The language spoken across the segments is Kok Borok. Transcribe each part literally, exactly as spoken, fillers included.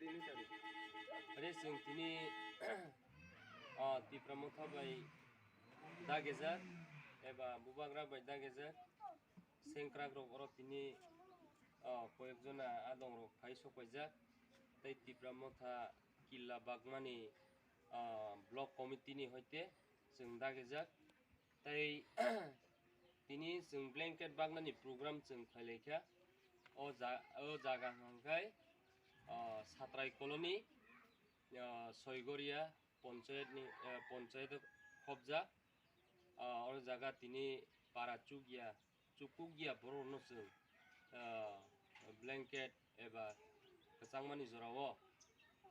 Ore chwng tini, ah, Tipra Motha bai dagejak eba Bubagra bai dagejak sengkrak rok oro tini, ah, koyek jona adong rok phai sok paijak tei Tipra Motha Killa Bagmani, ah, block committee ni hoite chwng dagejak. Tei tini chwng blanket bagnani program chwng khlailaikha. O ja-, o jaga hwnkhe, ah, Satrai Colony, ah, Soigoria Ponchayat ni, ah, Ponchayat o khobjak. Ah, o jaga tini para chukya, chukukya borokno chwng, ah, blanket eba kwchangmani jorao,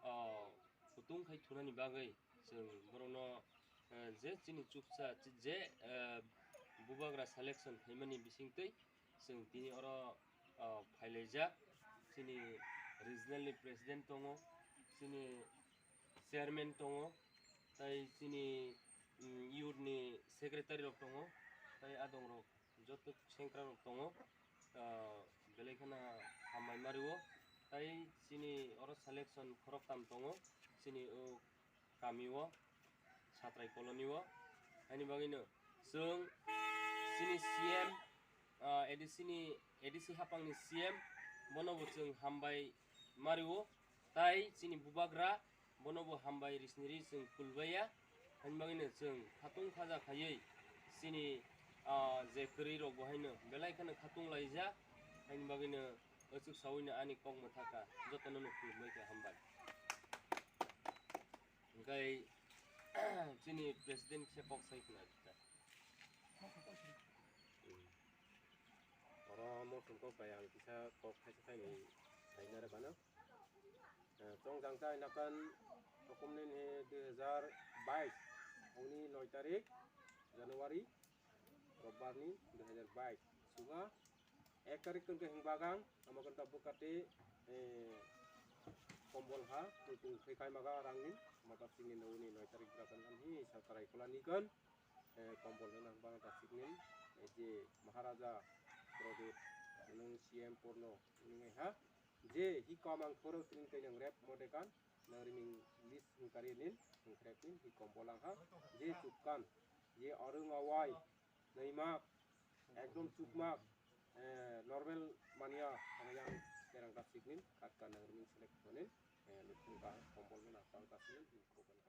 ah, kutung khai thunani bagwi chwng borokno, eh, je chini chuksa, je, eh, bubagra selection khaimani bisingtwi chwng tini oro, ah, phailaijak. Chini regional ni president tongo, chini chairman tongo, tei chini, mm, youth ni secretary rok tongo, tei adong rok joto sengkrak rok tongo, ah, belai kheno hambai mario. Tei chini oro selection khoroktham tongo, chini o kami o, Satrai Colony o. Haini bagwino chwng chini C M, ah, A D C ni, A D C hapang ni C M, bono bo chwng hambai mario. Tai chini bubagra, bono bo hambai risni ri chwng kulbaiya. Haini bagwino chwng khatung khaja khaiwi chini, ah, je kwrwi rok bo haino belai kheno khatung laijak. Haini bagwino achuk sawino ani kok mwthaka jotono no khulumbai kha, hambai. Hwnkhe chini president se kok sai khna rikha. Hmm. Oro motom kok bai ang kisa kok khaisa khainwi saina rw bano. Eh, chongjang chai nakan hukum ni dui hajar bais, ongni noi tarik January, robbar ni dui hajar bais. Sunga ek tarik kan ke hing bagang, ama kan tabu kate, eh, kombol ha, tu tu khai kai maga rang ni, mata sini nau ni noi tarik berakan kan hi, Satrai Colony kan, eh, kombol ni nang bang ta sik nin, eh, je Maharaja Pradip, nung C M Purno, nung ha, je hi kamang khoro tring kai nang rep mode kan, nang riming list hing kari nin, hing krep nin, hi kombol ang ha, je chuk kan, je arung awai, naimak, ekdom chukmak, eh, normal mania, ang yang terang ta sik nin, khat kan nang riming select konin, eh, lukung ka kombol ni nang bang ta sik nin, hing khoro kan.